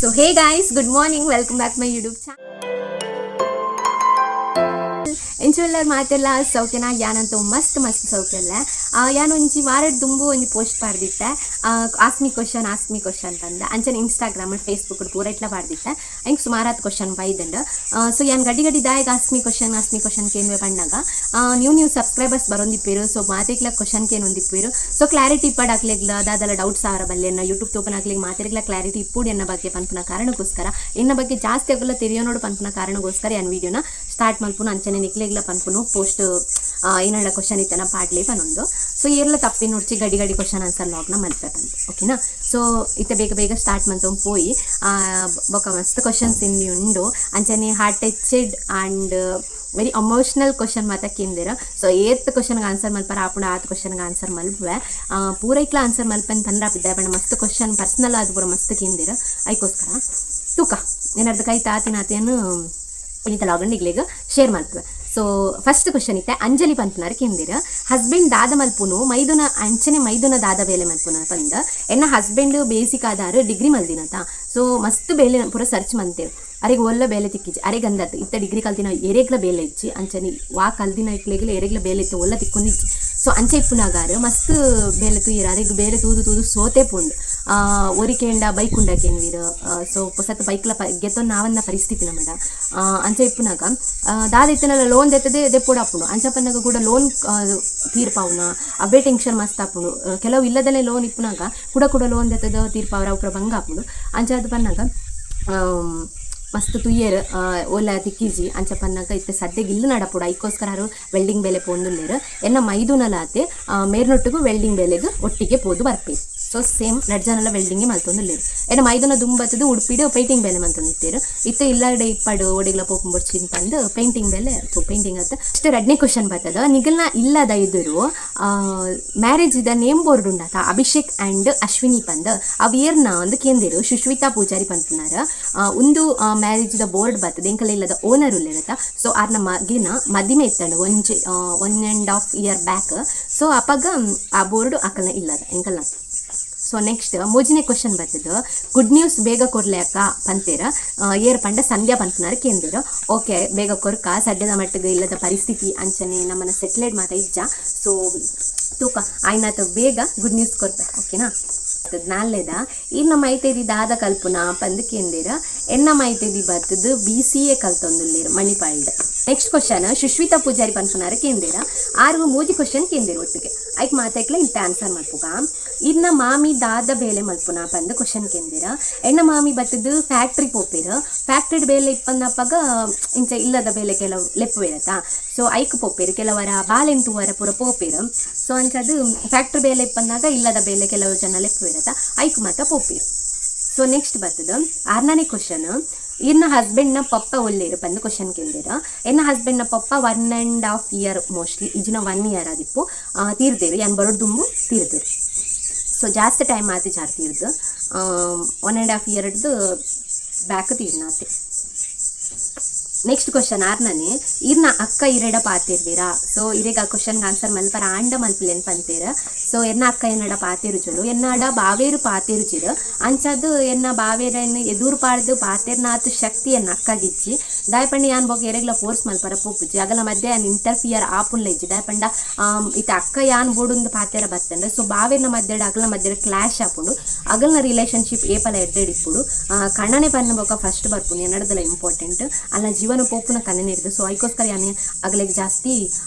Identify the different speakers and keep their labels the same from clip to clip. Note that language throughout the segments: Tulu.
Speaker 1: So hey guys, good morning, welcome back my YouTube channel. ಎಂಚುವೆಲ್ಲರ್ ಮಾತೆಲ್ಲ ಸೌಖ್ಯನ? ಯಾನಂತೂ ಮಸ್ತ್ ಮಸ್ತ್ ಸೌಖ್ಯಲ್ಲ. ಯಾನೊಂಜಿ ವಾರಡ್ ದುಂಬು ಒಂಜಿ post ಪಾಡ್ದಿತ್ತೆ, "Ask me question, ask me question" ಪಂದ್. ಅಂಚನೆ ಇನ್ಸ್ಟಾಗ್ರಾಮ್, ಫೇಸ್ಬುಕ್ ಪೂರ ಇಟ್ಲ ಪಾಡ್ದಿತ್ತೆ. ಎಂಕ್ ಸುಮಾರಾತ್ ಕ್ವಶನ್ ಬೈದಂಡ್. ಸೊ ಯಾನ್ ಗಡಿ ಗಡಿ ದಾಯೆಗ್ "Ask me question, ask me question" ಕೇನ್ವೆ ಪಣ್ಣಗ, new new subscribers ಬರೊಂದಿಪ್ಪೆರು. ಸೊ ಮಾತೆಗ್ಲ ಕ್ವಶನ್ ಕೇನೊಂದಿಪ್ಪೆರು. ಸೊ ಕ್ಲಾರಿಟಿ ಇಪ್ಪಡ್, ಅಕ್ಲೆಗ್ಲ ದಾದಲ ಡೌಟ್ಸ್ ಆರ ಬಲ್ಲೆ, ಯೂಟ್ಯೂಬ್ ತೋಪನ ಅಕ್ಲೆಗ್ ಮಾತೆರ್ಗ್ಲ ಕ್ಲಾರಿಟಿ ಇಪ್ಪುಡು ಎನ್ನ ಬಗ್ಗೆ ಪನ್ಪುನ ಕಾರಣಕ್ಕೋಸ್ಕರ, ಎನ್ನ ಬಗ್ಗೆ ಜಾಸ್ತಿ ಅಗಲ ತೆರಿಯೋನೋಡು ಪನ್ಪುನ ಕಾರಣಕ್ಕೋಸ್ಕರ ಯಾನ್ ವಿಡಿಯೋನ ಸ್ಟಾರ್ಟ್ ಮಲ್ಪುನು. ಅಂಚನೆ ನಿಕ್ಲೆಗ್ಲ ಪನ್ಪುನು, ಪೋಸ್ಟ್ ಏನಾಡ ಕ್ವಶನ್ ಇತ್ತನ ಪಾಡ್ಲಿ ಪನೊಂದು. ಸೊ ಏರ್ಲ ತಪ್ಪಿ ನೋಡ್ಚಿ, ಗಡಿ ಗಡಿ ಕ್ವಶನ್ ಆನ್ಸರ್ ವ್ಲಾಗ್ನ ಮಲ್ಪೆ ಪಂದ್, ಓಕೆನಾ? ಸೊ ಇತ್ತೆ ಬೇಗ ಬೇಗ ಸ್ಟಾರ್ಟ್ ಮಂತೊಂದು ಪೋಯಿ. ಬೊಕ ಮಸ್ತ್ ಕ್ವಶನ್ಸ್ ಇಂದಿ ಉಂಡು. ಅಂಚನೆ heart touched and very emotional question ಮಾತ ಕೇಂದಿರ. ಸೊ ಏತ್ ಕ್ವಶನ್ಗೆ ಆನ್ಸರ್ ಮಲ್ಪರ ಆಪುಂಡ ಆತ್ ಕ್ವಶನ್ಗೆ ಆನ್ಸರ್ ಮಲ್ಪುವೆ. ಪೂರೈಕ್ಲ ಆನ್ಸರ್ ಮಲ್ಪೆನ್ ಪಂದ್ರ ಪಿದ್ದ ಪಂಡ ಮಸ್ತ್ ಕ್ವಶನ್ ಪರ್ಸನಲ್ ಆದ್ ಪೂರ ಮಸ್ತ್ ಕೇಂದಿರ. ಐಕೋಸ್ಕರ ತೂಕ, ಏನಾದ್ರು ಕೈ ತಾತಿನಾತಿಯನ್ನು ಇನಿತ ಲಾಗಂಡ್ ನಿಗ್ಲೆಗ್ ಶೇರ್ ಮಲ್ಪುವೆ. ಸೊ ಫಸ್ಟ್ ಕ್ವಶನ್ ಇತ್ತೆ ಅಂಜಲಿ ಪನ್ಪುನಾರ್ ಕೇಂದಿರ, ಹಸ್ಬೆಂಡ್ ದಾದ ಮಲ್ಪುನು, ಮೈದುನ, ಅಂಚನೆ ಮೈದುನ ದಾದ ಬೇಲೆ ಮಲ್ಪುನ ಪಂದ್. ಎನ್ನ ಹಸ್ಬೆಂಡ್ ಬೇಸಿಕ್ ಆದಾರು ಡಿಗ್ರಿ ಮಲ್ದಿನತ. ಸೊ ಮಸ್ತ್ ಬೇಲೆ ಪೂರ ಸರ್ಚ್ ಮಂತೇರು, ಅರೆಗ್ ಒಲ್ಲ ಬೇಲೆ ತಿಕ್ಕಿಜಿ. ಅರೆಗ್ ಅಂದತ್, ಇತ್ತ ಡಿಗ್ರಿ ಕಲ್ತಿನ ಎರೆಗ್ಲ ಬೇಲೆ ಇಜ್ಜಿ. ಅಂಚನೆ ವಾ ಕಲ್ದಿನ ಇಕ್ಲೆಗ್ಲ ಎರೆಗ್ಲ ಬೇಲೆ ಇತ್ತು ಒಲ್ಲ ತಿಕ್ಕೊಂದಿಜ್ಜಿ. ಸೊ ಅಂಚೆ ಇಪ್ಪುನಾಗಾರ ಮಸ್ತ್ ಬೇಲೆ ತೂಯಿರ. ಅರೆಗ್ ಬೇಲೆ ತೂದು ತೂದು ಸೋತೆ ಪುಂಡು. ಒರಿಕೇಂಡ ಬೈಕ್ ಉಂಡಕೇನ್ವೀರ್. ಸೊ ಪೊಸತ್ ಬೈಕ್ಲ ಗೆತ್ತೊಂದು ನಾವನ್ನ ಪರಿಸ್ಥಿತಿ ನಮ್ಮಡ. ಅಂಚೆ ಇಪ್ಪುನಾಗ ದಾದ ಇತ್ತನಲ್ಲ ಲೋನ್ ದೆತ್ತದೆ ದೆಪ್ಪೊಡು ಆಪುಂಡು. ಅಂಚ ಪನ್ನಗ ಕೂಡ ಲೋನ್ ತೀರ್ಪಾವುನ ಅವೇ ಟೆನ್ಷನ್ ಮಸ್ತ್ ಆಪುಂಡು. ಕೆಲವು ಇಲ್ಲದಲ್ಲೇ ಲೋನ್ ಇಪ್ಪುನಾಗ ಕೂಡ ಕೂಡ ಲೋನ್ ದೆತ್ತದ ತೀರ್ಪಾವ್ರ ಅವು ಬಂಗ ಆಪುಂಡು. ಅಂಚ ಅದು ಪನ್ನಾಗ ಮಸ್ತ್ ತುಯ್ಯರ್, ಓಲ ತಿಕ್ಕಿಜಿ. ಅಂಚ ಪನ್ನಾಗ ಇತ್ತೆ ಸದ್ಯಗೆ ಇಲ್ಲು ನಡಪುಡು. ಐಕೋಸ್ಕರ ಆರು ವೆಲ್ಡಿಂಗ್ ಬೇಲೆ ಪೋಂದುಲ್ಲೇರು. ಎನ್ನ ಮೈದುನಲಾತೆ ಮೇರ್ನೊಟ್ಟಿಗೂ ವೆಲ್ಡಿಂಗ್ ಬೇಲೆಗ್ ಒಟ್ಟಿಗೆ ಪೋದು ಬರ್ಪೆ. ಸೊ ಸೇಮ್ ರಡ್ಡ್ ಜನಲ ವೆಲ್ಡಿಂಗ್ ಮಲ್ತೊಂದುಲ್ಲೆರ್. ಎನ್ನ ಮೈದುನ ದುಂಬತ್ತದು ಉಡುಪಿಡು ಪೇಂಟಿಂಗ್ ಬೇಲೆ ಮಲ್ತೊಂದಿತ್ತೇರು. ಇತ್ತೆ ಇಲ್ಲಡೆ ಇಪ್ಪಡು, ಒಡಿಗ್ಲ ಪೋಪುಂಬೊಡ್ಚಿ ಪಂದ್ ಪೇಂಟಿಂಗ್ ಬೇಲೆ. ಸೊ ಪೇಂಟಿಂಗ್ ಅತ್ತ. ಅಷ್ಟೇ, ರಡ್ನೇ ಕ್ವಶನ್ ಬರ್ತದ. ನಿಗಲ್ನ ಇಲ್ಲದ ಎದುರು ಮ್ಯಾರೇಜ್ ಇದ ನೇಮ್ ಬೋರ್ಡ್ ಉಂಡಾತ, ಅಭಿಷೇಕ್ ಆ್ಯಂಡ್ ಅಶ್ವಿನಿ ಪಂದ್, ಅವ್ ಏರ್ನ ಒಂದು ಕೇಂದಿರು ಸುಶ್ಮಿತಾ ಪೂಜಾರಿ ಪನ್ಪುನಾರ. ಉಂದು ಮ್ಯಾರೇಜ್ ದ ಬೋರ್ಡ್ ಬರ್ತದೆ, ಎಂಕಲ ಇಲ್ಲದ ಓನರ್ ಉಲ್ಲೇರತ. ಸೊ ಆರ್ನ ಮಗಿನ ಮದಿಮೆ ಇತ್ತಂಡು ಒಂಜಿ 1.5 year back. So ಅಪಗ ಆ ಬೋರ್ಡ್ ಅಕಲ್ನ ಇಲ್ಲದ ಎಂಕಲ್ನ. ಸೊ ನೆಕ್ಸ್ಟ್ ಮೂಜನೇ ಕ್ವಶನ್ ಬರ್ತದೆ. ಗುಡ್ ನ್ಯೂಸ್ ಬೇಗ ಕೊರ್ಲೆ ಅಕ್ಕ ಪಂತೇರ, ಏರ್ ಪಂಡ ಸಂಧ್ಯಾ ಪನ್ಪುನಾರ ಕೇಂದಿರು. ಓಕೆ, ಬೇಗ ಕೊರ್ಕ. ಸದ್ಯದ ಮಟ್ಟಿಗೆ ಇಲ್ಲದ ಪರಿಸ್ಥಿತಿ ಅಂಚನೆ ನಮ್ಮನ್ನ ಸೆಟ್ಲೆಡ್ ಮಾತ ಇಜ್ಜ. ಸೊ ತೂಕ, ಆಯ್ನಾತ ಬೇಗ ಗುಡ್ ನ್ಯೂಸ್ ಕೊರ್ಪೆ, ಓಕೆನಾ? ನಾಲ್ನೇದ, ಇನ್ನ ಮೈತೇದಿ ದಾದ ಕಲ್ಪುನ ಪಂದ್ ಕೇಂದಿರ. ಎನ್ನ ಮೈತೇದಿ ಬತ್ತದು ಬಿಸಿಎ ಕಲ್ತೊಂದುಲ್ಲೇರು ಮಣಿಪಾಲ್ಡ್. ನೆಕ್ಸ್ಟ್ ಕ್ವಶನ್ ಸುಶ್ಮಿತಾ ಪೂಜಾರಿ ಪನ್ಪುನಾರ ಕೇಂದಿರ. ಆರು ಮೂಜಿ ಕ್ವಶನ್ ಕೇಂದಿರ ಒಟ್ಟಿಗೆ. ಐಕ್ ಮಾತೈಕ್ಲ ಇಂತ ಆನ್ಸರ್ ಮಲ್ಪುಗ. ಇನ್ನ ಮಾಮಿ ದಾದ ಬೇಲೆ ಮಲ್ಪುನ ಪಂದ್ ಕ್ವಶನ್ ಕೇಂದಿರ. ಎನ್ನ ಮಾಮಿ ಬತ್ತದು ಫ್ಯಾಕ್ಟ್ರಿ ಪೋಪೇರು. ಫ್ಯಾಕ್ಟ್ರಿ ಬೇಲೆ ಇಪ್ಪನ್ನಪ್ಪಗ ಇಂಚ ಇಲ್ಲದ ಬೇಲೆ ಕೆಲವು ಲೆಪ್ಪು ಇರತ್ತಾ, ಸೊ ಐಕ್ ಪೋಪೇರು. ಕೆಲವರ ಬಾಲೆನ್ ತೂವರ ಪೂರ ಪೋಪೇರು. ಸೊ ಅಂಚದು ಫ್ಯಾಕ್ಟ್ರಿ ಬೇಲೆ ಇಪ್ಪನ್ನಾಗ ಇಲ್ಲದ ಬೇಲೆ ಕೆಲವು ಜನ ಲೆಪ್ಪು ಇರತ್ತ, ಐಕ್ ಮಾತ ಪೋಪೇರು. ಸೊ ನೆಕ್ಸ್ಟ್ ಬರ್ತದ ಆರನೇ ಕ್ವಶನ್. ಇನ್ನ ಹಸ್ಬೆಂಡ್ನ ಪಪ್ಪ ಒಲ್ಲೇರು ಪಂದ್ ಕ್ವಶನ್ ಕೇಂದಿರ. ಎನ್ನ ಹಸ್ಬೆಂಡ್ನ ಪಪ್ಪ 1.5 year mostly, ಇಜಿನ 1 year ಆದಿಪ್ಪು ತೀರ್ದೇರು. ಯಾನ್ ಬರೋಡ್ ದುಂಬು ತೀರ್ದೇರು. ಸೊ ಜಾಸ್ತಿ ಟೈಮ್ ಆತಿ ಜಾರ್ ತೀರ್ದು. 1.5 ಇಯರ್ದು ಬ್ಯಾಕ್ ತೀರ್ನಾತೆ. ನೆಕ್ಸ್ಟ್ ಕ್ವಶನ್ ಆರ್ನನೆ, ಇರ್ನ ಅಕ್ಕ ಇರೆಡ ಪಾತಿರ್ವೀರಾ? ಸೊ ಇರೆಗ ಆ ಕ್ವಶನ್ಗೆ ಆನ್ಸರ್ ಮಲ್ಪರ ಆಂಡ ಮಲ್ಪಲೆನ್ ಪಂತೇರ. ಸೊ ಎನ್ನ ಅಕ್ಕ ಎನ್ನಡ ಪಾತೆರುಜುಲು. ಎನ್ನಡ ಬಾವೇರು ಪಾತೆರುಜಿರು. ಅಂಚದು ಎನ್ನ ಬಾವೇರನ್ನು ಎದುರು ಪಾಡ್ದು ಪಾತೆರ್ನಾತ್ ಶಕ್ತಿ ಎನ್ನ ಅಕ್ಕಗಿಜ್ಜಿ. ದಾಯಪಂಡ ಯಾನ್ ಬೊಕ್ಕ ಎರೆಗ್ಲ ಫೋರ್ಸ್ ಮಲ್ಪರ ಪೋಪುಜಿ. ಅಗಲ ಮಧ್ಯೆ ಯಾನ್ ಇಂಟರ್ಫಿಯರ್ ಆಪುನ್ಲ ಇಜ್ಜಿ. ದಾಯಪಂಡ ಇತ್ತ ಅಕ್ಕ ಯಾನ್ ಬೋಡುಂದು ಪಾತೆರ ಬತ್ತಂಡ, ಸೊ ಬಾವೇರ್ನ ಮಧ್ಯೆ ಅಗಲ ಮಧ್ಯೆ ಕ್ಲಾಶ್ ಆಪುಂಡು. ಅಗಲ್ನ ರಿಲೇಶನ್ಶಿಪ್ ಏಪಲ ಎಡ್ಡೆಡ್ ಇಪ್ಪುಡು. ಕಣ್ಣನೆ ಪನ್ನ ಬೊಕ್ಕ ಫಸ್ಟ್ ಬರ್ಪುನು ಎನ್ನಡದಲ ಇಂಪಾರ್ಟೆಂಟ್ ಅಲ್ಲ ಜೀವನ ಪೋಪುನ ಕಣ್ಣನೆ ಇರ್ದು. ಸೊ ಐಕೋಸ್ಕರ ಯಾನೆ ಅಗಲೆಗ್ ಜಾಸ್ತಿ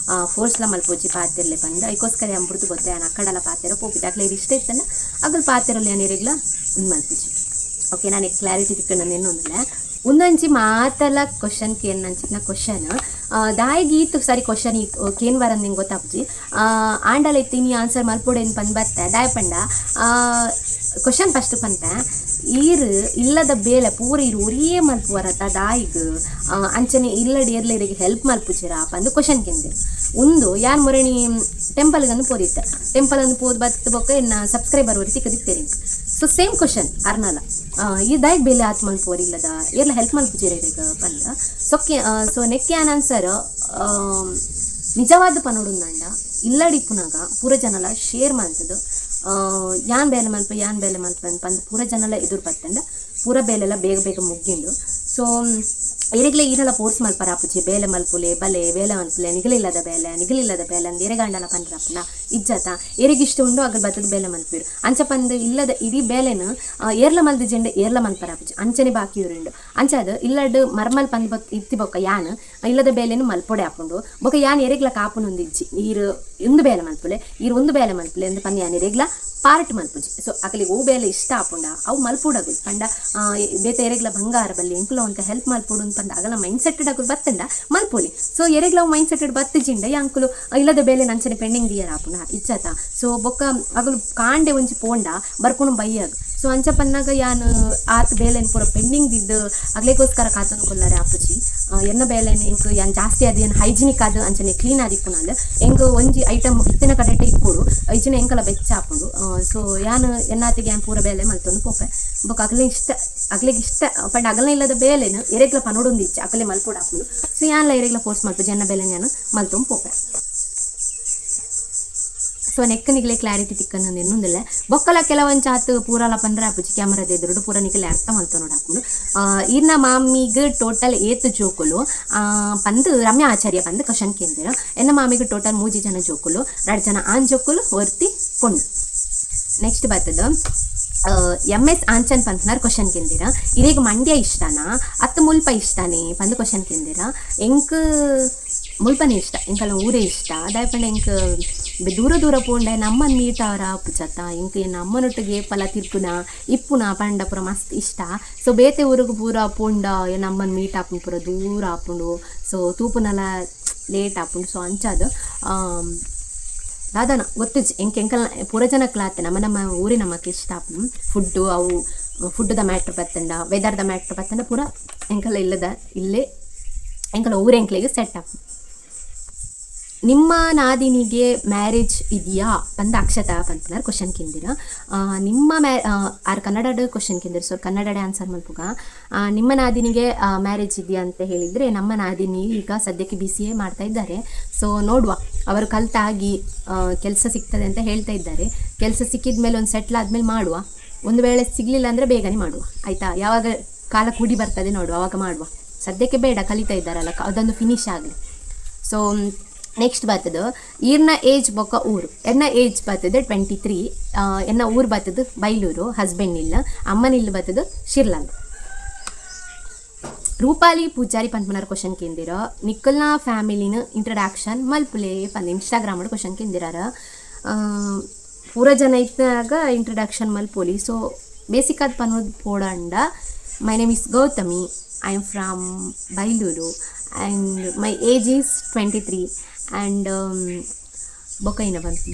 Speaker 1: ಫೋರ್ಸ್ಲ ಮಲ್ಪೋಜಿ ಪಾತೆರ್ಲೆ ಪಂದ್. ಐಕೋಸ್ಕರ ಯಾನ್ ಬುಡ್ದು ಗೊತ್ತೆ ಯಾನ್ ಅಕ್ಕಡಲ ಪಾತೆರ ಪೋಪಿದ್ದೆ. ಅಕ್ಲೆ ಇಷ್ಟ ಇತ್ತಲ್ಲ ಅಗಲ್ ಪಾತೆರಲ್ಲ, ಯಾನ್ ಎರೆಗ್ಲ ಮಲ್ಪುಜಿ. ಓಕೆ, ನಾನು ಕ್ಲಾರಿಟಿ ತಿಕ್ಕಂಡು ಎನ್ನೊಂದಿಲ್ಲ. ಒಂದೊಂಜಿ ಮಾತಲ ಕ್ವಶನ್ ಕೇನ್ ಕ್ವಶನ್ ದಾಯಿಗ್ ಈತ್ ಸರಿ ಕ್ವಶನ್ ಈ ಕೇನ್ ವರನ್ ನಿಂಗೆ ಗೊತ್ತಾಪುಜಿ. ಆಂಡಲ ಇತ್ತಿ ನೀ ಆನ್ಸರ್ ಮಲ್ಪೊಡೇನು ಪಂದ್ ಬತ್ತೆ. ದಾಯ ಪಂಡ ಕ್ವಶನ್ ಫಸ್ಟ್ ಪಂತೆ, ಈರ್ ಇಲ್ಲದ ಬೇಲೆ ಪೂರ ಈರ್ ಒರಿಯೇ ಮಲ್ಪುವರತ ದಾಯಿಗ್, ಅಂಚನೆ ಇಲ್ಲಡ್ ಏರ್ಲೇರಿಗೆ ಹೆಲ್ಪ್ ಮಲ್ಪುಜಿರಾ ಪಂದ್ ಕ್ವಶನ್ ಕೇಂದಿರು. ಉಂದು ಯಾನ್ ಮೊರಣಿ ಟೆಂಪಲ್ಗಂದು ಪೋದಿತ್ತೆ. ಟೆಂಪಲ್ ಅಂದು ಪೋದು ಬತ್ತು ಬೊಕ್ಕ ಎನ್ನ ಸಬ್ಸ್ಕ್ರೈಬರ್ ಒರಿ ತಿಕ್ಕದಿತ್ತೇರಿ. ಸೊ ಸೇಮ್ ಕ್ವಶನ್ ಅರ್ನಲ, ಈ ದಾಯಿಗ್ ಬೇಲೆ ಆತ್ ಮಲ್ಪುವರ್ ಇಲ್ಲದ, ಏರ್ಲ ಹೆಲ್ಪ್ ಮಲ್ಪುಜಿರ ಇರೆಗ್ ಪಂದ್. ಸೊಕ್ಕೆ ಸೊ ನೆಕ್ ಯಾನ್ ಆನ್ಸರ್ ನಿಜವಾದ ಪನೊಡುಂದಂಡ, ಇಲ್ಲಡಿಪ್ಪುನಾಗ ಪೂರ ಜನಲ ಶೇರ್ ಮಲ್ತದು ಯಾನ್ ಬೇಲೆ ಮಲ್ಪ, ಯಾನ್ ಬೇಲೆ ಮಲ್ಪ ಪಂದ್ ಪೂರ ಜನಲ ಎದುರು ಬತ್ತಂಡ. ಪೂರ ಬೇಲೆಲ್ಲ ಬೇಗ ಬೇಗ ಮುಗ್ಗಿಂಡು. ಸೊ ಎರೆಗ್ಲ ಈರೆಲ ಫೋರ್ಸ್ ಮಲ್ಪರ ಆಪುಜಿ, ಬೇಲೆ ಮಲ್ಪುಲೆ ಬಲೆ ಬೇಲೆ ಮಲ್ಪುಲೆ ನಿಗಲಿಲ್ಲದ ಬೇಲೆ ನಿಗಲಿಲ್ಲದ ಬೇಲೆ ಅಂದ್ ಎರೆಗಾಂಡಲ ಪನ್ರಪ್ಪುನ ಇಜ್ಜತ. ಎರೆಗ್ ಇಷ್ಟ ಉಂಡು ಅಗಲ್ ಬತ್ತದ ಬೇಲೆ ಮಲ್ಪಿರು. ಅಂಚ ಪಂದ್ ಇಲ್ಲದ ಇಡೀ ಬೇಲೆನ್ ಏರ್ಲ ಮಲ್ದಿ ಜೆಂಡ ಏರ್ಲ ಮಲ್ಪರ ಆಪುಜಿ, ಅಂಚನೆ ಬಾಕಿ ಉಂಡು. ಅಂಚಾದ್ ಇಲ್ಲಡ್ ಮರ್ಮಲ್ ಪಂದ್ ಬೊಕ್ ಇತ್ತಿ ಬೊಕ್ಕ ಯಾನ್ ಇಲ್ಲದ ಬೇಲೆನ್ ಮಲ್ಪೊಡೆ ಆಪುಂಡು. ಬೊಕ್ಕ ಯಾನ್ ಎರೆಗ್ಲ ಕಾಪುನೊಂದಿಜ್ಜಿ, ಈರ್ ಇಂದು ಬೇಲೆ ಮಲ್ಪುಲೆ ಈರ್ ಒಂದು ಬೇಲೆ ಮಲ್ಪುಲೆ ಅಂದ್ ಪಂದ್ ಯಾನ್ ಎರೆಗ್ಲ ಪಾರ್ಟ್ ಮಲ್ಪುಜಿ. ಸೊ ಅಕಲಿಗೆ ಓ ಬೇಲೆ ಇಷ್ಟ ಆಪುಂಡ ಅವು ಮಲ್ಪುಡಗು ಪಂಡ ಬೇತೆ ಎರೆಗ್ಲ ಬಂಗಾರ ಬಲ್ಲಿ ಎಂಕುಲ ಒಂತ ಹೆಲ್ಪ್ ಮಲ್ಪೊಡು ಪಂಡ ಅಗಲ ಮೈಂಡ್ ಸೆಟ್ ಅಕುಲು ಬತ್ತಂಡ ಮಲ್ಪೊಲಿ. ಸೊ ಎರೆಗ್ಲ ಅವು ಮೈಂಡ್ ಸೆಟ್ ಬತ್ತಿಜಿಂಡ ಯಾಂಕುಲು ಇಲ್ಲದ ಬೇಲೆ ನಂಚನೆ ಪೆಂಡಿಂಗ್ ದಿಯರ ಆಪುಂಡ ಇಜ್ಜತ. ಸೊ ಬೊಕ್ಕ ಅಗಲು ಕಾಂಡೆ ಒಂಜಿ ಪೋಂಡ ಬರ್ಪುನು ಬಯ್ಯಗ್. ಸೊ ಅಂಚ ಪನ್ನಾಗ ಯಾನ್ ಆತ್ ಬೇಲೆನ್ ಪೂರ ಪೆಂಡಿಂಗ್ ದಿದ್ದು ಅಗ್ಲೆಗೋಸ್ಕರ ಕಾತೊಂದು ಕುಲ್ಲರೆ ಆಪುಜಿ. ಎನ್ನ ಬೇಲೆನ್ ಎಂಕ್ ಯಾನ್ ಜಾಸ್ತಿ ಆದ್ ಏನ್ ಹೈಜಿನಿಕ್ ಆದ್ ಅಂಚನೆ ಕ್ಲೀನ್ ಆದಿಪ್ಪುನಾಲ್. ಎಂಕ್ ಒಂಜಿ ಐಟಮ್ ಇತ್ತಿನ ಕಡೆಟ್ ಇಪ್ಪೊಡು, ಇಜ್ಜಿಂಡ ಎಂಕಲ ಬೆಚ್ಚ ಆಪುಂಡು. ಸೊ ಯಾನ್ ಎನ್ನಾತಿಗೆ ಯಾನ್ ಪೂರ ಬೇಲೆ ಮಲ್ತೊಂದು ಪೋಪೆ. ಬೊಕ್ಕ ಅಗಲೆ ಇಷ್ಟ ಅಗ್ಲೆಗ್ ಇಷ್ಟ ಪಂಡ ಅಗಲ್ನ ಇಲ್ಲದ ಬೇಲೆನ್ ಎರೆಗ್ಲ ಪನೊಡೊಂದು ಇಜ್ಜಿ, ಅಕಲೆ ಮಲ್ಪೊಡು ಆಪುಂಡು. ಸೊ ಯಾನ್ಲ ಎರೆಗ್ಲ ಫೋರ್ಸ್ ಮಲ್ಪುಜಿ, ಎನ್ನ ಬೇಲೆನ್ ಯಾನ್ ಮಲ್ತೊಂದು ಪೋಪೆ. ಸೊ ನೆಕ್ ನಿಗಲೆ ಕ್ಲಾರಿಟಿ ತಿಕ್ಕಂದು ಎನ್ನುಂದಿಲ್ಲ. ಬೊಕ್ಕಲ ಕೆಲವೊಂಚ ಆತ್ ಪೂರಲ ಪಂಡ್ರೆ ಆಪುಜಿ, ಕ್ಯಾಮರಾದ ಎದುರುಡು ಪೂರ ನಿಕಲೆ ಅರ್ಥ ಮಲ್ತೊನೊಡು ಆಪುಂಡು. ಈರ್ನ ಮಾಮಿಗ್ ಟೋಟಲ್ ಏತ್ ಜೋಕುಲು ಪಂದ್ ರಮ್ಯಾ ಆಚಾರ್ಯ ಪಂದ್ ಕ್ವಶನ್ ಕೇಂದಿರ. ಎನ್ನ ಮಾಮಿಗ್ ಟೋಟಲ್ 3 ಜನ ಜೋಕುಲು, 2 ಜನ ಆಣ್ ಜೋಕುಲು, ಒರ್ತಿ ಪೊಣ್ಣು. ನೆಕ್ಸ್ಟ್ ಬರ್ತದ ಎಂ ಎಸ್ ಆಂಚನ್ ಪನ್ಪುನಾರ್ ಕ್ವಶನ್ ಕೇಂದಿರ. ಇರೆಗ್ ಮಂಡ್ಯ ಇಷ್ಟನಾ ಅತ್ತು ಮುಲ್ಪ ಇಷ್ಟನೇ ಪಂದ್ ಕ್ವಶನ್ ಕೇಂದಿರ. ಎಂಕ್ ಮುಲ್ಪನೇ ಇಷ್ಟ, ಎಂಕಲ್ನ ಊರೇ ಇಷ್ಟ. ದಾಯೆ ಪಂಡ ಎಂಕ್ ದೂರ ದೂರ ಪೋಂಡ ನಮ್ಮನ್ ಮೀಟ್ ಆವರ ಆಪುಜತ್ತ. ಎಂಕ್ ಎನ್ನ ಅಮ್ಮನೊಟ್ಟಿಗೆ ಏಪಲ ತಿರ್ಪುನ ಇಪ್ಪುನ ಪಂಡ ಪೂರ ಮಸ್ತ್ ಇಷ್ಟ. ಸೊ ಬೇತೆ ಊರುಗು ಪೂರ ಪೋಂಡ ಎನ್ನ ಅಮ್ಮನ್ ಮೀಟ್ ಆಪುಂಡು ಪೂರ ದೂರ ಆಪುಂಡು. ಸೊ ತೂಪುನಲ ಲೇಟ್ ಆಪುಂಡು. ಸೊ ಅಂಚಾದ್ ದಾದನ ಗೊತ್ತಿಜ್ಜಿ ಎಂಕ್ ಎಂಕಲ್ನ ಪೂರ ಜನಕ್ಲಾತೆ ನಮ್ಮ ನಮ್ಮ ಊರೇ ನಮಕ್ ಇಷ್ಟ ಆಪುಂಡು. ಫುಡ್ಡು ಅವು ಫುಡ್ದ ಮ್ಯಾಟ್ರ್ ಬತ್ತಂಡ ವೆದರ್ದ ಮ್ಯಾಟ್ರ್ ಬತ್ತಂಡ ಪೂರ ಎಂಕಲ್ಲ ಇಲ್ಲದ ಇಲ್ಲೇ ಎಂಕಲ ಊರು ಎಂಕ್ಲೆಗ್ ಸೆಟ್ ಆಪುಂಡು. ನಿಮ್ಮ ನಾದಿನಿಗೆ ಮ್ಯಾರೇಜ್ ಇದೆಯಾ ಪಂದ್ ಅಕ್ಷತಾ ಪನ್ಪುನಾರ್ ಕ್ವಶನ್ ಕೇಂದಿರ. ನಿಮ್ಮ ಮ್ಯಾ ಆರ್ ಕನ್ನಡಡ್ ಕ್ವಶನ್ ಕೇಂದಿರ, ಸೊ ಕನ್ನಡಡೆ ಆನ್ಸರ್ ಮಲ್ಪುಗ. ನಿಮ್ಮ ನಾದಿನಿಗೆ ಮ್ಯಾರೇಜ್ ಇದೆಯಾ ಅಂತ ಹೇಳಿದರೆ, ನಮ್ಮ ನಾದಿನಿ ಈಗ ಸದ್ಯಕ್ಕೆ BCA ಮಾಡ್ತಾ ಇದ್ದಾರೆ. ಸೊ ನೋಡುವ, ಅವರು ಕಲ್ತಾಗಿ ಕೆಲಸ ಸಿಗ್ತದೆ ಅಂತ ಹೇಳ್ತಾ ಇದ್ದಾರೆ. ಕೆಲಸ ಸಿಕ್ಕಿದ ಮೇಲೆ ಒಂದು ಸೆಟ್ಲ್ ಆದಮೇಲೆ ಮಾಡುವ. ಒಂದು ವೇಳೆ ಸಿಗಲಿಲ್ಲ ಅಂದರೆ ಬೇಗನೆ ಮಾಡುವ, ಆಯಿತಾ? ಯಾವಾಗ ಕಾಲ ಕೂಡಿ ಬರ್ತದೆ ನೋಡುವ, ಆವಾಗ ಮಾಡುವ. ಸದ್ಯಕ್ಕೆ ಬೇಡ, ಕಲಿತಾ ಇದ್ದಾರಲ್ಲ, ಅದೊಂದು ಫಿನಿಶ್ ಆಗಲಿ. ಸೊ ನೆಕ್ಸ್ಟ್ ಬರ್ತದೆ ಈರ್ನ ಏಜ್ ಬೊಕ್ಕ ಊರು. ಎನ್ನ ಏಜ್ ಬರ್ತದೆ 23. ಎನ್ನ ಊರು ಬರ್ತದೆ ಬೈಲೂರು, ಹಸ್ಬೆಂಡ್ ಇಲ್ಲ, ಅಮ್ಮನ ಇಲ್ಲ ಬರ್ತದೆ ಶಿರ್ಲಾಲ್. ರೂಪಾಲಿ ಪೂಜಾರಿ ಪನ್ಪುನಾರ್ ಕ್ವಶನ್ ಕೇಂದಿರ. ನಿಕ್ಕಲ್ನ ಫ್ಯಾಮಿಲಿನ ಇಂಟ್ರಡಕ್ಷನ್ ಮಲ್ಪುಲೆ ಪಂದ್ ಇನ್ಸ್ಟಾಗ್ರಾಮ್ ಕ್ವಶನ್ ಕೇಂದಿರಾರ. ಪೂರ ಜನ ಇತ್ತಾಗ ಇಂಟ್ರಡಕ್ಷನ್ ಮಲ್ಪೊಲಿ. ಸೊ ಬೇಸಿಕ್ ಆದ್ ಪನ್ನೋದು ಪೋಡಂಡ, my name is Gautami, I am from Bailur and my age is 23 and ಬೊಕ್ಕ ಏನ ಬಂತು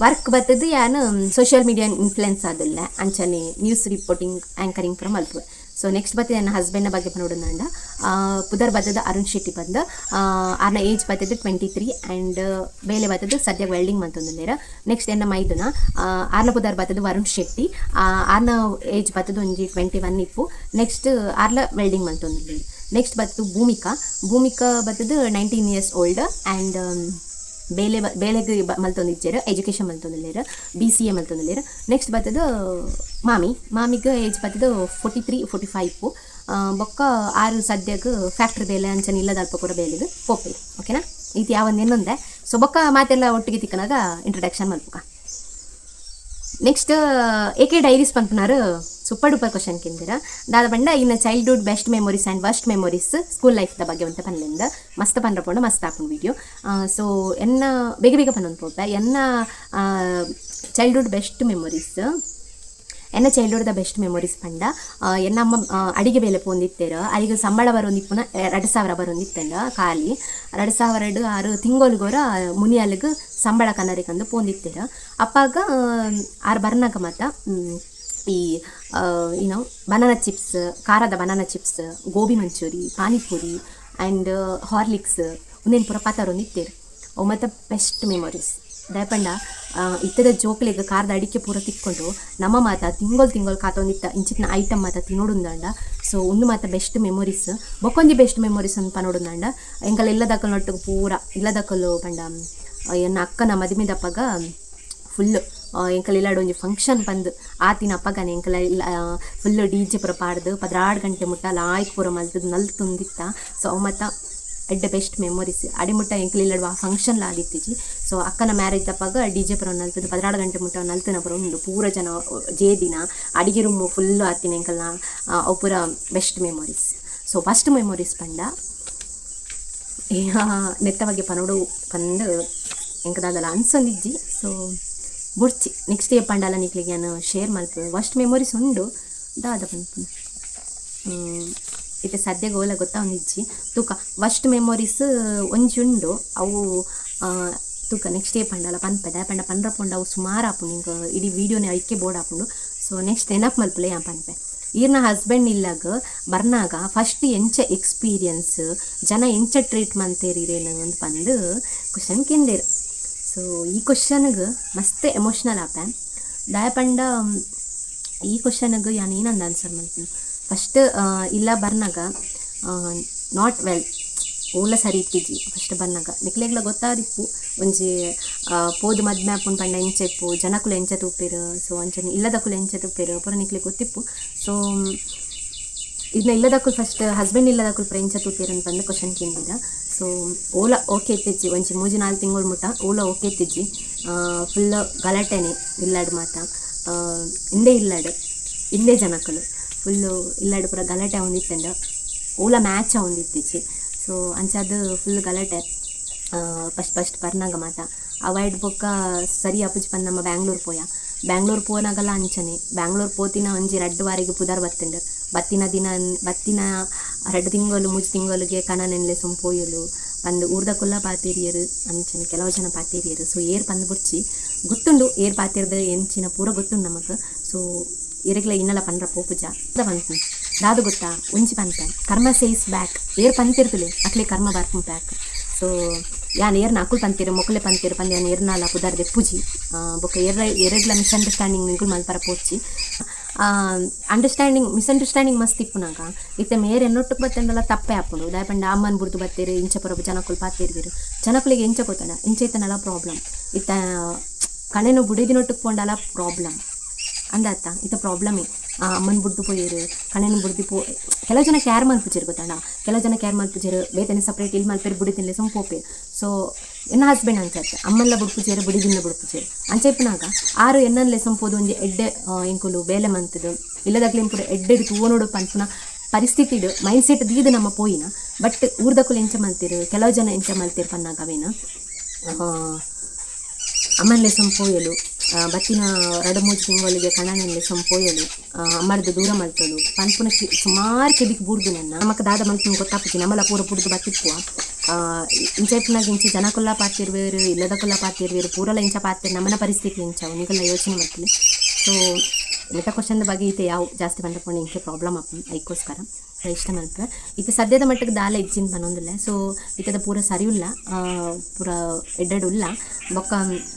Speaker 1: ವರ್ಕ್ ಬತ್ತದು ಯಾನ್ ಸೋಷಿಯಲ್ ಮೀಡಿಯಾ ಇನ್ಫ್ಲುಯೆನ್ಸ್ ಆದಿಲ್ಲ, ಅಂಚನೆ ನ್ಯೂಸ್ ರಿಪೋರ್ಟಿಂಗ್ ಆ್ಯಂಕರಿಂಗ್ ಪೂರ ಮಲ್ಪುವೆ. ಸೊ ನೆಕ್ಸ್ಟ್ ಬತ್ತಿದ ನನ್ನ ಹಸ್ಬೆಂಡ್ನ ಬಗ್ಗೆ ನೋಡೋಣ. ಪುದರ್ ಬತ್ತದ ಅರುಣ್ ಶೆಟ್ಟಿ ಬಂದ. ಆರ್ನ ಏಜ್ ಬತ್ತದ 23 ಆ್ಯಂಡ್ ಬೇಲೆ ಬತ್ತದ ಸದ್ಯ ವೆಲ್ಡಿಂಗ್ ಮಂತೊಂದುಲ್ಲೆರ್. ನೆಕ್ಸ್ಟ್ ಎನ್ನ ಮೈದುನ, ಆರ್ನ ಪುದರ್ ಬತ್ತದ ವರುಣ್ ಶೆಟ್ಟಿ. ಆರ್ನ ಏಜ್ ಬತ್ತದ ಒಂಜಿ 21 ಇಪ್ಪು. ನೆಕ್ಸ್ಟ್ ಆರ್ಲ ವೆಲ್ಡಿಂಗ್ ಮಂತೊಂದುಲ್ಲೆರ್. ನೆಕ್ಸ್ಟ್ ಬತ್ತು ಭೂಮಿಕಾ. ಭೂಮಿಕಾ ಬತ್ತದ 19 ಇಯರ್ಸ್ ಓಲ್ಡ್ ಆ್ಯಂಡ್ ಬೇಲೆ ಬೇಲೆಗ್ ಮಲ್ತೊಂದಿಜ್ಜೆರ್, ಎಜುಕೇಷನ್ ಮಲ್ತೊಂದುಲ್ಲೆರ್, BCA ಮಲ್ತೊಂದುಲ್ಲೆರ್. ನೆಕ್ಸ್ಟ್ ಬತ್ತದ ಮಾಮಿ. ಮಾಮಿಗ್ ಏಜ್ ಬತ್ತದ 43 45 ಇಪ್ಪು. ಬೊಕ್ಕ ಆರು ಸದ್ಯಗ್ ಫ್ಯಾಕ್ಟ್ರಿ ಬೇಲೆ ಅಂಚನೆ ಇಲ್ಲದಲ್ಪ ಕೂಡ ಬೇಲೆಗ್ ಪೋಪೆರ್. ಓಕೆನಾ? ಇದು ಯಾವೊಂದು ಇನ್ನೊಂದೆ. ಸೊ ಬೊಕ್ಕ ಮಾತೆಲ್ಲ ಒಟ್ಟಿಗೆ ತಿಕ್ಕನಾಗ ಇಂಟ್ರಡಕ್ಷನ್ ಮಲ್ಪುಗ. ನೆಕ್ಸ್ಟ್ ಎಕೆ ಡೈರೀಸ್ ಪನ್ಪುನಾರು ಸೂಪರ್ ಡೂಪರ್ ಕ್ವಶನ್ ಕೇಂದಿರ. ದಾದ ಪಂಡ ಇನ್ನ childhood best memories and worst memories school ಲೈಫ್ದ ಬಗ್ಗೆ ಅಂತ ಪನ್ಲೆಂದ. ಮಸ್ತ್ ಪನ್ರ ಪೋಂಡ ಮಸ್ತ್ ಆಪುಂಡು ವಿಡಿಯೋ. ಸೊ ಎನ್ನ ಬೇಗ ಬೇಗ ಪನ್ನೊಂದು ಪೋಪೆ. ಎನ್ನ ಚೈಲ್ಡ್ಹುಡ್ ಬೆಸ್ಟ್ ಮೆಮೊರೀಸ್, ಎನ್ನ ಚೈಲ್ಡ್ಹುಡ್ದ ಬೆಸ್ಟ್ ಮೆಮೊರೀಸ್ ಪಂಡ, ಎನ್ನ ಅಮ್ಮ ಅಡಿಗೆ ಬೇಲೆ ಪೋಂದಿತ್ತೇರು. ಅರಿಗ ಸಂಬಳ ಬರೋಂದಿಪ್ಪುನ 2000 ಬರೋಂದಿತ್ತಂಡ ಖಾಲಿ. 2000 ಆರು ತಿಂಗೊಲ್ಗೋರ ಮುನಿಯಲ್ಗ್ ಸಂಬಳ ಕನರಿಕಂದು ಪೋಂದಿತ್ತೇರು. ಅಪ್ಪಾಗ ಆರು ಬರ್ನಾಗ ಮಾತ ಈ ಏನೋ ಬನಾನಾ ಚಿಪ್ಸ್, ಖಾರದ banana chips, gobi manchurian, panipuri and Horlicks ಉಂದೆನ್ ಪೂರ ಪತರೊಂದಿತ್ತೇರು. ಅವು ಮತ್ತು ಬೆಸ್ಟ್ ಮೆಮೊರೀಸ್. ದಾಯೆಪಂಡ ಇತ್ತದ ಜೋಕ್ಲೆಗ್ ಖಾರದ ಅಡಿಕೆ ಪೂರ ತಿಕ್ಕೊಂಡು, ನಮ್ಮ ಮಾತ ತಿಂಗೊಲ್ ತಿಂಗೊಲ್ ಕಾತೊಂದಿತ್ತ ಇಂಚಿತ್ತಿನ ಐಟಮ್ ಮಾತ ತಿನ್ನೋಡುಂದಾಂಡ. ಸೊ ಉಂದು ಮಾತ ಬೆಸ್ಟ್ ಮೆಮೊರೀಸ್. ಬೊಕ್ಕೊಂಜಿ ಬೆಸ್ಟ್ ಮೆಮೊರೀಸ್ ಅಂತ ಪನೊಡುಂದಾಂಡ, ಎಂಕಲ್ ಇಲ್ಲದಕಲ್ನೊಟ್ಟಿಗೆ ಪೂರ ಇಲ್ಲದಕಲು ಪಂಡ ಎನ್ನ ಅಕ್ಕನ ಮದಿಮೆದಪ್ಪಗ ಫುಲ್ ಎಂಕಲ್ ಇಲ್ಲಾಡ್ ಒಂಜಿ ಫಂಕ್ಷನ್ ಪಂದ್ ಆತಿನ ಅಪಗನೆ ಎಂಕಲ ಇಲ್ಲ ಫುಲ್ ಡಿಜೆ ಪೂರ ಪಾಡ್ದು 12 ಗಂಟೆ ಮುಟ್ಟ ಲಾಯ್ಕ್ ಪೂರ ಮಲ್ತುದು ನಲ್ತೊಂದಿತ್ತ. ಸೊ ಅವು ಮಾತ ಎಡ್ಡೆ ಬೆಸ್ಟ್ ಮೆಮೊರೀಸ್. ಅಡಿ ಮುಟ್ಟ ಎಂಕಲ್ ಇಲ್ಲಡ್ ಆ ಫಂಕ್ಷನ್ ಆದಿತ್ತಿಜಿ. ಸೊ ಅಕ್ಕನ ಮ್ಯಾರೇಜ್ ಅಪಗ ಡಿಜೆ ಪೂರ ನಲ್ತುದು 12 ಗಂಟೆ ಮುಟ್ಟ ನಲ್ತುನ ಪೂರ ಉಂಡು. ಪೂರ ಜನ ಜೇದಿನ ಅಡಿಗೆ ರೂಮ್ ಫುಲ್ ಆತಿನ ಎಂಕಲ್ನ ಅವು ಪೂರ best memories. So first memories ಪಂಡ ನೆತ್ತ ಬಗ್ಗೆ ಪನೋಡು ಪಂದ್ ಎಂಕ್ ದಾದಲ ಅನ್ಸೊಂದಿಜ್ಜಿ. ಸೊ ಬೊಡ್ಚಿ ನೆಕ್ಸ್ಟ್ ಇಯರ್ ಪಂಡಲ ನಿಕ್ಲೆಗ್ ಯಾನ್ ಶೇರ್ ಮಲ್ಪುವೆ. ಫಸ್ಟ್ ಮೆಮೊರೀಸ್ ಉಂಡು ದಾದ ಪನ್ಪುನು ಇತ್ತೆ ಸದ್ಯಗ್ ಓಲ ಗೊತ್ತಾವೊಂದಿಜ್ಜಿ. ತೂಕ ಫಸ್ಟ್ ಮೆಮೊರೀಸ್ ಒಂಜಿ ಉಂಡು ಅವು ತೂಕ ನೆಕ್ಸ್ಟ್ ಇಯರ್ ಪಂಡಲ ಪನ್ಪೆ. ದಾಯೆ ಪಂಡ ಪಂಡ್ರ ಪೋಂಡ ಅವು ಸುಮಾರು ಆಪುಂಡು, ಎಂಕ್ ಇಡೀ ವೀಡಿಯೋನೆ ಐಕೆ ಬೋರ್ಡ್ ಆಪುಂಡು. ಸೊ ನೆಕ್ಸ್ಟ್ ನೆನಪು ಮಲ್ಪುಲೆ ಯಾನ್ ಪನ್ಪೆ. ಈರ್ನ ಹಸ್ಬೆಂಡ್ ಇಲ್ಲಗ್ ಬರ್ನಾಗ ಫಸ್ಟ್ ಎಂಚ ಎಕ್ಸ್ಪೀರಿಯನ್ಸ್, ಜನ ಎಂಚ ಟ್ರೀಟ್ ಮಲ್ತೇರ್ ಇರೇನು ಅಂದ್ ಪಂದ್ ಕ್ವಶನ್ ಕೇಂದೇರ್. ಸೊ ಈ ಕ್ವಶನ್ಗ್ ಮಸ್ತ್ ಎಮೋಷ್ನಲ್ ಆಪೆ. ದಾಯೆ ಪಂಡ ಈ ಕ್ವಶನ್ಗ್ ಯಾನ್ ಏನಂದ್ ಆನ್ಸರ್ ಮಲ್ಪುನು. ಫಸ್ಟ್ ಇಲ್ಲ ಬರ್ನಾಗ not well, ಓಲ ಸರಿ ಇತ್ತಿಜಿ ಫಸ್ಟ್ ಬರ್ನಾಗ. ನಿಕ್ಲೆಗ್ಲ ಗೊತ್ತಾದಿಪ್ಪು ಒಂಜಿ ಪೋದು ಮದ್ಮೆ ಆಪುಂಡು ಪಂಡ ಎಂಚ ಇಪ್ಪು, ಜನಕುಲು ಎಂಚ ತೂಪೆರ್, ಸೊ ಅಂಚನೆ ಇಲ್ಲದಕುಲು ಎಂಚ ತೂಪೆರ್ ಪೂರ ನಿಕ್ಲೆಗ್ ಗೊತ್ತಿಪ್ಪು. ಸೊ ಇದ್ನ ಇಲ್ಲದಕುಲು ಫಸ್ಟ್ ಹಸ್ಬೆಂಡ್ ಇಲ್ಲದಕುಲು ಪೂರ ಎಂಚ ತೂಪೆರ್ ಅಂತ ಪಂದ್ ಕ್ವಶನ್ ಕೇಂದಿರ. ಸೊ ಓಲ ಓಕೆ ಇತ್ತಿಜ್ಜಿ ಒಂಜಿ 3-4 ತಿಂಗಳು ಮುಟ್ಟ ಓಲ ಓಕೆ ಇತ್ತಿಜ್ಜಿ. ಫುಲ್ ಗಲಾಟೆನೆ ಇಲ್ಲಡ್ ಮಾತ, ಇಂದೇ ಇಲ್ಲಡ್ ಇಂದೇ ಜನಕುಲು ಫುಲ್ಲು ಇಲ್ಲಡ್ ಪೂರ ಗಲಾಟೆ ಆವೊಂದಿತ್ತಂಡ, ಓಲ ಮ್ಯಾಚ್ ಆವೊಂದಿತ್ತಿಜ್ಜಿ. ಸೊ ಅಂಚಾದ್ ಫುಲ್ ಗಲಾಟೆ ಫಸ್ಟ್ ಫಸ್ಟ್ ಬರ್ನಾಗ ಮಾತ. ಅವಾಯ್ಡ್ ಬೊಕ್ಕ ಸರಿ ಆಪುಜಿ ಪಂದ್ ನಮ್ಮ ಬ್ಯಾಂಗ್ಳೂರ್ ಪೋಯ. ಬ್ಯಾಂಗ್ಳೂರ್ ಪೋನಾಗಲ ಅಂಚನೆ, ಬ್ಯಾಂಗ್ಳೂರ್ ಪೋತಿನ ಒಂಜಿ 2 ವಾರಿಗೆ ಪುದರ್ ಬತ್ತುಂಡು. ಬತ್ತಿನ ದಿನ ಬತ್ತಿನ 2 ತಿಂಗಳು 3 ತಿಂಗಳಿಗೆ ಕನನೆನ್ಲೆ ಸುಮ್ ಪೋಯೊಲು ಪಂದ್ ಊರ್ದಕುಲ್ಲ ಪಾತೆರಿಯೆರ್, ಅಂಚನೆ ಕೆಲವು ಜನ ಪಾತೆರಿಯೆರ್. ಸೊ ಏರ್ ಪಂದ್ ಬೊಡ್ಚಿ, ಗೊತ್ತುಂಡು ಏರ್ ಪಾತೆರ್ದ ಎಂಚಿನ ಪೂರ ಗೊತ್ತುಂಡು ನಮಕ್. ಸೊ ಎರೆಗ್ಲ ಇನ್ನಲ ಪಂಡ್ರ ಪೋಪುಜ ಪನ್ಪುನು ದಾದ ಗೊತ್ತಾ, ಒಂಜಿ ಪನ್ಪೆ ಕರ್ಮ ಸೇಸ್ ಬ್ಯಾಕ್. ಏರ್ ಪಂತಿರ್ತಲೆ ಅಕ್ಲೆ ಕರ್ಮ ಬರ್ಪುಂಡು ಬ್ಯಾಕ್. ಸೊ ಯಾನ್ ಏರ್ನ ಅಕುಲು ಪಂತೆರ್ ಮೊಕುಲೆ ಪಂತೆರ್ ಪಂದ್ ಯಾನ್ ಏರ್ನಾಲ ಪುದರ್ ದೆಪ್ಪುಜಿ. ಬೊಕ್ಕ ಎರೆಗ್ಲ ಮಿಸ್ಅಂಡರ್ಸ್ಟ್ಯಾಂಡಿಂಗ್ ನಿಕುಲು ಮಲ್ಪರ ಪೋಡ್ಚಿ. ಅಂಡರ್ಸ್ಟ್ಯಾಂಡಿಂಗ್ ಮಿಸ್ಅಂಡರ್ಸ್ಟ್ಯಾಂಡಿಂಗ್ ಮಸ್ತ್ ಇಪ್ಪುನಾಗ ಇತ್ತೆ ಮೇರ್ ಎನ್ನೊಟ್ಟುಗ್ ಬತ್ತಂಡಲ ತಪ್ಪೆ ಆಪುಂಡು. ದಾಯೆ ಪಂಡ ಅಮ್ಮನ್ ಬುಡ್ದು ಬತ್ತೆರ್ ಇಂಚ ಪೂರ ಜನಕುಲು ಪಾತೆರ್ವೆರ್. ಜನಕುಲೆಗ್ ಎಂಚ ಗೊತ್ತಡ ಇಂಚ ಇತ್ತನಲ ಪ್ರಾಬ್ಲಮ್, ಇತ್ತೆ ಕಣೆನು ಬುಡೆದಿನೊಟ್ಟುಗ್ ಪೋಂಡಲ ಪ್ರಾಬ್ಲಮ್ ಅಂದಾತ. ಇತ್ತೆ ಪ್ರಾಬ್ಲಮೇ ಅಮ್ಮನ್ ಬುಡ್ದು ಪೋಯೆರ್ ಕಣೆನ್ ಬುಡ್ದು ಪೋ. ಕೆಲವು ಜನ ಕೇರ್ ಮಲ್ಪುಜೆರ್ ಗೊತ್ತಂಡ, ಕೆಲವು ಜನ ಕೇರ್ ಮಲ್ಪುಜೆರ್, ಬೇತೆನೆ ಸಪ್ರೇಟ್ ಇಲ್ ಮಲ್ಪೆರ್ ಬುಡಿದಿನ್ಲೆ ಸುಮ್ ಪೋಪೆರ್. ಸೊ ಎನ್ನ ಹಸ್ಬೆಂಡ್ ಅಂಚ ಅಮ್ಮನ್ಲ ಬುಡ್ಪುಜೆರ್ ಬುಡಿದಿನ್ಲ ಬುಡ್ಪುಜೆರ್. ಅಂಚ ಇಪ್ಪುನಾಗ ಆರು ಎನ್ನನ್ಲೆ ಸಂಪೋದು ಒಂಜಿ ಎಡ್ಡೆ ಎಂಕುಲು ಬೇಲೆ ಮಂತುದು ಇಲ್ಲದಕ್ಲೆನ್ ಪೂರ ಎಡ್ಡೆಡ್ ತೂವೊನೊಡು ಪನ್ಪುನ ಪರಿಸ್ಥಿತಿಡ್ ಮೈಂಡ್ ಸೆಟ್ ದೀದ್ ನಮ್ಮ ಪೋಯಿನ. ಬಟ್ ಊರ್ದಕುಲು ಎಂಚ ಮಲ್ತೆರ್, ಕೆಲವು ಜನ ಎಂಚ ಮಲ್ತೆರ್ ಪನ್ನಾಗ ಅವೇನ ಅಮ್ಮನ್ಲೆ ಸಂಪೋಯಲು ಬತ್ತಿನ 2-3 ತಿಂಗಳಿಗೆ ಕಣನೆಲ್ಲೆ ಸಂಪೋಯಲು ಅಮ್ಮರ್ದು ದೂರ ಮಲ್ತೊಲು ಪನ್ಪುನ ಸುಮಾರು ಕೆಬಿಕ್ ಬೂರ್ದು ನನ್ನ ನಮಕ್ ದಾದ ಮಲ್ಪುನ ಗೊತ್ತಾಪುಜಿ. ನಮಲ ಪೂರ ಬುಡ್ದು ಬತ್ತಿಪ್ಪುವ. ಇಂಚ ಇಪ್ಪುನಾಗ ಇಂಚ ಜನಕುಲ್ಲ ಪಾತೆರ್ವೆರ್ ಇಲ್ಲದಕುಲ್ಲ ಪಾತೆರ್ವೆರ್ ಪೂರಲ ಇಂಚ ಪಾತೆರ್ ನಮನ ಪರಿಸ್ಥಿತಿ ಇಂಚ ನಿಕಲ್ಲ ಯೋಚನೆ ಮಲ್ಪುಲೆ. ಸೊ ಮಿತ ಕ್ವಶನ್ ಬಗ್ಗೆ ಈತೆ ಯಾವ ಜಾಸ್ತಿ ಬಂದ ಪೋಂಡ ಇಂಚ ಪ್ರಾಬ್ಲಮ್ ಆಪುಂಡು, ಐಕೋಸ್ಕರ ಇಷ್ಟ ಮಲ್ಪೆ. ಇತ್ತೆ ಸದ್ಯದ ಮಟ್ಟಕ್ಕೆ ದಾಲ ಇಜ್ಜಿನ್ ಪನೊಂದುಲ್ಲೆ. ಸೊ ಇತ್ತದ ಪೂರ ಸರಿ ಉಲ್ಲ, ಪೂರ ಎಡ್ಡೆಡ್ ಉಲ್ಲ. ಬೊಕ್ಕ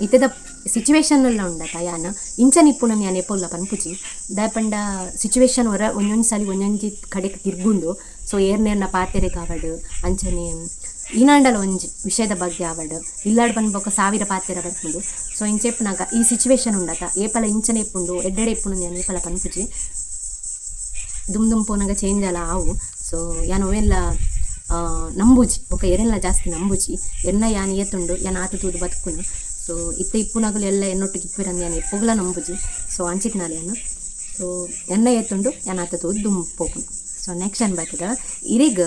Speaker 1: ಇತ್ತದ ಸಿಚುವೇಶನ್ ಎಲ್ಲ ಉಂಡತ ಯಾನ್ ಇಂಚನ ಇಪ್ಪುನನ್ ಯಾನ್ ಏಪೊಲ್ಲ ಪನ್ಪುಜಿ. ದಾಯೆ ಪಂಡ ಸಿಚುವೇಶನ್ ಹೊರ ಒಂಜೊಂಜಿ ಸಲಿ ಒಂಜೊಂಜಿ ಕಡೆಕ್ ತಿರ್ಗುಂಡು. ಸೊ ಏರ್ನೇರ್ನ ಪಾತೆರೆಗ್ ಆವಡ್ ಅಂಚನೆ ಈನಾಂಡಲ ಒಂಜಿ ವಿಷಯದ ಬಗ್ಗೆ ಆವಡ್ ಇಲ್ಲಾಡ್ ಪನ್ ಬೊಕ್ಕ ಸಾವಿರ ಪಾತೆರ ಬರ್ಪುಂಡು. ಸೊ ಇಂಚ ಇಪ್ಪುನಾಗ ಈ ಸಿಚುವೇಶನ್ ಉಂಡತ ಏಪಲ ಇಂಚನೆ ಇಪ್ಪುಂಡು ಎಡ್ಡೆಡೆ ಇಪ್ಪುಂಡು ಯಾನ್ ಏಪಲ ಪನ್ಪುಜಿ. ದುಮ್ ದುಮ್ ಪೋನಾಗ ಚೇಂಜ್ ಅಲ ಆವು. ಸೊ ಯಾನ್ ಅವೆಲ್ಲ ನಂಬುಜಿ, ಬೊಕ್ಕ ಎರೆಲ್ಲ ಜಾಸ್ತಿ ನಂಬುಜಿ. ಎನ್ನ ಯಾನ್ ಏತುಂಡು ಯಾನ್ ಆತ ತೂದು ಬದುಕುನು. ಸೊ ಇತ್ತೆ ಇಪ್ಪುನಾಗಲು ಎಲ್ಲ ಎನ್ನೊಟ್ಟಿಗೆ ಇಪ್ಪುರಂದು ಯಾನ್ ಎಪ್ಪೊಗ್ಲ ನಂಬುಜಿ. ಸೊ ಅಂಚಿತ್ನಾಲ್ ಯಾನ್ ಸೊ ಎನ್ನ ಏತುಂಡು ಯಾನ್ ಆತ ತೂದು ದುಮ್ ಪೋಪುನು. ಸೊ ನೆಕ್ಸ್ಟ್ ಅನ್ ಬರ್ತದ ಇರೆಗ್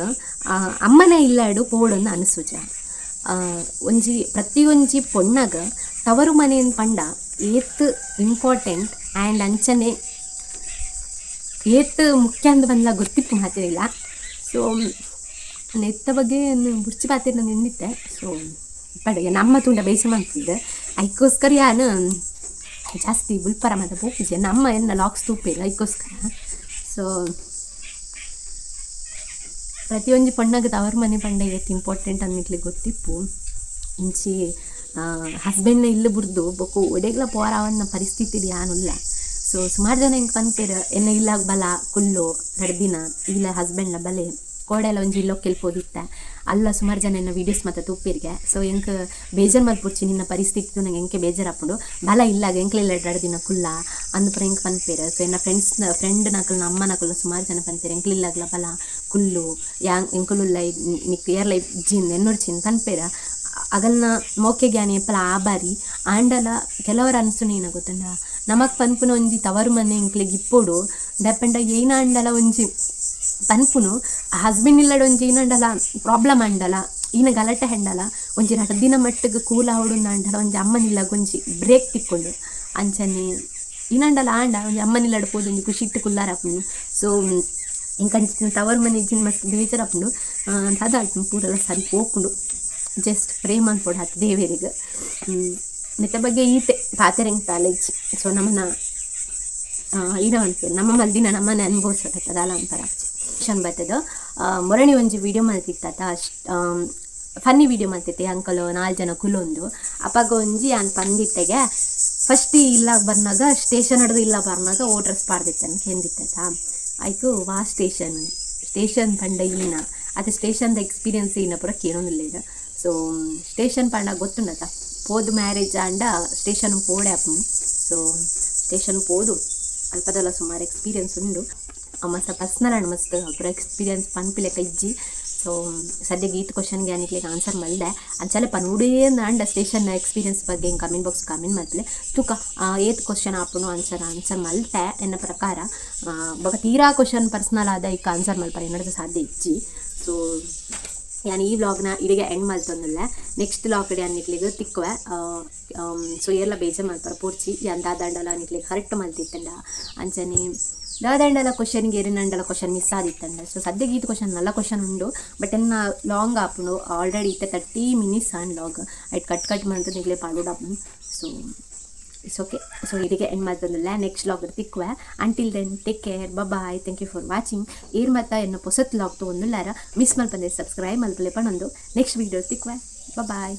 Speaker 1: ಅಮ್ಮನ ಇಲ್ಲಾಡು ಪೋಡೊಂದು ಅನಿಸುಜ. ಒಂಜಿ ಪ್ರತಿಯೊಂಜಿ ಪೊಣ್ಣಗ ತವರು ಮನೆ ಪಂಡ ಏತ್ ಇಂಪಾರ್ಟೆಂಟ್ ಆ್ಯಂಡ್ ಅಂಚನೆ ಏತ್ ಮುಖ್ಯ ಅಂದ್ ಪಂಡ್ಲ ಗೊತ್ತಿಪ್ಪು ಮಾತಿಲ್ಲ. ಸೊ ನೆತ್ತ ಬಗ್ಗೆ ಬುಡ್ಚಿ ಪಾತೆರ್ನ ನಿಂದಿತ್ತೆ. ಸೊ ಪಡ ನಮ್ಮ ತುಂಡ ಬೇಯಿಸಿ ಮಲ್ತಿದ್ದೆ ಐಕೋಸ್ಕರ ಯಾನ್ ಜಾಸ್ತಿ ಬುಲ್ಪರ ಮಾತ ಪೋಪುಜಿ. ನಮ್ಮ ಎನ್ನ ಲಾಕ್ಸ್ ತೂಪೆರ್ ಐಕೋಸ್ಕರ. ಸೊ ಪ್ರತಿಯೊಂಜಿ ಪೊಣ್ಣಗ್ ತವರು ಮನೆ ಪಂಡ ಏತ್ ಇಂಪಾರ್ಟೆಂಟ್ ಅಂದ್ ಗೊತ್ತಿಪ್ಪು. ಇಂಚಿ ಹಸ್ಬೆಂಡ್ನ ಇಲ್ಲು ಬುಡ್ದು ಬೊಕ್ಕ ಒಡೆಗ್ಲ ಪೋರಾವನ್ನ ಪರಿಸ್ಥಿತಿ ಯಾನುಲ್ಲ. ಸೊ ಸುಮಾರು ಜನ ಎಂಕ್ ಪನ್ಪೆರ್ ಎನ್ನ ಇಲ್ಲಾಗ್ ಬಲ ಕುಲ್ಲು 2 ದಿನ ಇಲ್ಲ ಹಸ್ಬೆಂಡ್ನ ಬಲೆ ಕೋಡೆಲ ಒಂಜಿ ಇಲ್ಲೊಕ್ಕೆಲ್ ಪೋದಿತ್ತೆ. ಅಲ್ಲ ಸುಮಾರು ಜನ ಎನ್ನ ವೀಡಿಯೋಸ್ ಮಾತ ತೂಪೆರ್ಗೆ. ಸೊ ಎಂಕ್ ಬೇಜಾರ್ ಮಲ್ಪೊಡ್ಚಿ, ನಿನ್ನ ಪರಿಸ್ಥಿತಿ ನಂಗೆ ಎಂಕೆ ಬೇಜಾರಾಪುಂಡು. ಬಲ ಇಲ್ಲಾಗ ಎಂಕ್ಲೆಲ್ಲ 2 ದಿನ ಕುಲ್ಲ ಅಂದ್ ಪೂರ ಎಂಕ್ ಪನ್ಪೆರ್. ಸೊ ಎನ್ನ ಫ್ರೆಂಡ್ಸ್ ಫ್ರೆಂಡ್ ನಕಲ್ನ ಅಮ್ಮ ನಕಲ್ನ ಸುಮಾರು ಜನ ಪನ್ಪೆರ್, ಎಂಕ್ಲಿಲ್ಲಾಗ್ಲ ಬಲ ಕುಲ್ಲು, ಯಾನ್ ಎಂಕುಲುಲ್ಲ, ನಿಕ್ ಏರ್ಲ ಇಜ್ಜಿಂದ್ ಎನ್ನೊಡ್ಚಿಂದ್ ಪನ್ಪೆರ್. ಅಗಲ್ನ ಮೋಕೆ ಜ್ಞಾನಿ ಏಪಲ ಆಬಾರಿ. ಆಂಡಲ ಕೆಲವರ ಅನ್ಸುನ ಏನ ಗೊತ್ತುಂಡ, ನಮಕ್ ಪನ್ಪುನ ಒಂಜಿ ತವರು ಮನೆ ಎಂಕ್ಲೆಗ್ ಇಪ್ಪೊಡು. ದಾಯೆಪಂಡ ಏನಾಂಡಲ ಒಂಜಿ ಪನ್ಪುನು ಹಸ್ಬೆಂಡ್ ಇಲ್ಲಡ ಒಂಜಿ ಏನಂಡಲ ಪ್ರಾಬ್ಲಮ್ ಆಂಡಲ, ಈನ ಗಲಾಟೆ ಹೆಂಡಲ ಒಂಜಿ 2 ದಿನ ಮಟ್ಟಿಗೆ ಕೂಲ್ ಆವೊಡು ಅಂಡಲ ಒಂಜಿ ಅಮ್ಮನಿಲ್ಲಗ ಒಂಜಿ ಬ್ರೇಕ್ ತಿಕ್ಕೊಂಡು. ಅಂಚನೆ ಈನಂಡಲ ಆಂಡ ಒಂಜಿ ಅಮ್ಮನಿಲ್ಲಡ ಪೋದು ಒಂಜಿ ಖುಷಿ ಇಟ್ಟು ಕುಲ್ಲಾರಪುಂಡು. ಸೊ ಎಂಕಂಚಿನ ತವರು ಮನೆ ಇಜ್ಜಿನ ಮಸ್ತ್ ಬೇಜಾರಾಪುಂಡು. ದಾದ ಪೂರೆಲ್ಲ ಸರಿ ಪೋಪುಂಡು. ಜಸ್ಟ್ ಪ್ರೇ ಮನ್ಪೊಡು ಆತ್ ದೇವೆರೆಗ್. ನೆತ್ತ ಬಗ್ಗೆ ಈತೆ ಪಾತೆರೆಂಗ್ ದಾಲ ಇಜ್ಜಿ. ಸೊ ನಮನ ಈನ ಮನ್ಪೆರ್ ನಮ್ಮ ಮಲ್ದಿನ ನಮ್ಮನೆ ಅನುಭವಿಸೋದು ದಾಲ ಮನ್ಪೆರ್. ಕ್ವಶನ್ ಬರ್ತದ, ಮೊರಣಿ ಒಂಜಿ ವಿಡಿಯೋ ಮಲ್ತಿತ್ತ, ಫನ್ನಿ ವಿಡಿಯೋ ಮಲ್ತಿತ್ತೆ ಅಂಕಲ್ 4 ಜನ ಕುಲೊಂದು. ಅಪಗ ಒಂಜಿ ಯಾನ್ ಪಂದಿತ್ತೆಗೆ, ಫಸ್ಟ್ ಇಲ್ಲ ಬರ್ನಾಗ ಸ್ಟೇಷನ್ ಹಿಡ್ದು ಇಲ್ಲ ಬರ್ನಾಗ ಓ ಡ್ರೆಸ್ ಪಾಡ್ದಿತ್ತೆ ಕೆಂದಿತ್ತ. ಐಕು ವಾ ಸ್ಟೇಷನ್, ಸ್ಟೇಷನ್ ಪಂಡ ಈನ ಅದು ಸ್ಟೇಷನ್ದ ಎಕ್ಸ್ಪೀರಿಯನ್ಸ್ ಈನ ಪೂರ ಕೇಳೊಂದಿಲ್ಲ. ಸೊ ಸ್ಟೇಷನ್ ಪಂಡ ಗೊತ್ತುಂಡತ, ಪೋದು ಮ್ಯಾರೇಜ್ ಆಂಡ ಸ್ಟೇಷನ್ ಪೋಡೆ ಆಪುಂಡು. ಸೊ ಸ್ಟೇಷನ್ ಪೋದು ಅಲ್ಪದಲ್ಲ ಸುಮಾರು ಎಕ್ಸ್ಪೀರಿಯನ್ಸ್ ಉಂಡು. ಮಸ್ತ್ ಪರ್ಸ್ನಲ್ ಆಂಡ್ ಮಸ್ತ್ ಪೂರ ಎಕ್ಸ್ಪೀರಿಯನ್ಸ್ ಪನ್ಪಿಲೆಕ್ಕ ಇಜ್ಜಿ. ಸೊ ಸದ್ಯಕ್ಕೆ ಈತ್ ಕ್ವಶನ್ಗೆ ಅನಿಕ್ಲೆಗ್ ಆನ್ಸರ್ ಮಲ್ದೆ. ಅಂಚಲೆ ಪನೋಡೇ ಅಂಡ ಸ್ಟೇಷನ್ ಎಕ್ಸ್ಪೀರಿಯನ್ಸ್ ಬಗ್ಗೆ comment box comment ಮಲ್ಪಲೆ. ತುಕ ಏತ್ ಕ್ವಶನ್ ಆಪುಂಡು ಆನ್ಸರ್ ಆನ್ಸರ್ ಮಲ್ತೆ ಎನ್ನ ಪ್ರಕಾರ. ಬೊಕ ತೀರಾ ಕ್ವಶನ್ ಪರ್ಸ್ನಲ್ ಆದ ಇಕ್ಕ ಆನ್ಸರ್ ಮಲ್ಪರೆ ಎನ್ನಡ್ದ್ ಸಾಧ್ಯ ಇಜ್ಜಿ. ಸೊ ಯಾನ್ ಈ ವ್ಲಾಗ್ನ ಇಡಿಗೆ ಎಂಡ್ ಮಲ್ತೊಂದುಲ್ಲೆ. ನೆಕ್ಸ್ಟ್ ವ್ಲಾಗ್ ಯಾನ್ ನಿಕ್ಲೆಗ್ ತಿಕ್ಕುವೆ. ಸೊ ಏರ್ಲ ಬೇಜಾರ್ ಮಲ್ಪರ ಪೋರ್ಚಿ. ಯಾನ್ ದಾದಾಂಡಲ ನಿಕ್ಲೆಗ್ ಕರೆಕ್ಟ್ ಮಲ್ತಿತ್ತಂಡ, ಅಂಚನೆ ದಾದಾಂಡಲ ಕ್ವಶನ್ಗೆ ಏರಿನಂಡಲ ಕ್ವಶನ್ ಮಿಸ್ ಆದಿತ್ತಂಡ. ಸೊ ಸದ್ಯಕ್ಕೆ ಈತ್ ಕ್ವಶನ್ ನಲ್ಲ ಕ್ವಶನ್ ಉಂಡು, ಬಟ್ ಎನ್ನ ಲಾಂಗ್ ಆಪುಂಡು. ಆಲ್ರೆಡಿ ಇತ್ತೆ 30 ಮಿನಿಟ್ಸ್ ಆನ್ ವ್ಲಾಗ್. ಐಟ್ ಕಟ್ ಕಟ್ ಮಂತ್ ನಿಕ್ಲೆ ಪಾಡೋಡು ಆಪುಂಡು. ಸೊ it's okay. So ಇಡಿಗೆ ಎಂಡ್ ಮಲ್ತೊಂದುಲ್ಲೆ. ನೆಕ್ಸ್ಟ್ ವ್ಲಾಗ್ ತಿಕ್ಕುವೆ. Until then, take care, bye, thank you for watching. ಏರ್ ಮತ್ತ ಎನ್ನ ಪೊಸತ್ ವ್ಲಾಗ್ ತೂವೊಂದುಲ್ಲಾರ ಮಿಸ್ ಮಲ್ಪಂದೆ ಸಬ್ಸ್ಕ್ರೈಬ್ ಮಲ್ಪಲೆ ಪನೊಂದು ನೆಕ್ಸ್ಟ್ ವೀಡಿಯೋ ತಿಕ್ಕುವೆ. ಬಾಯ್.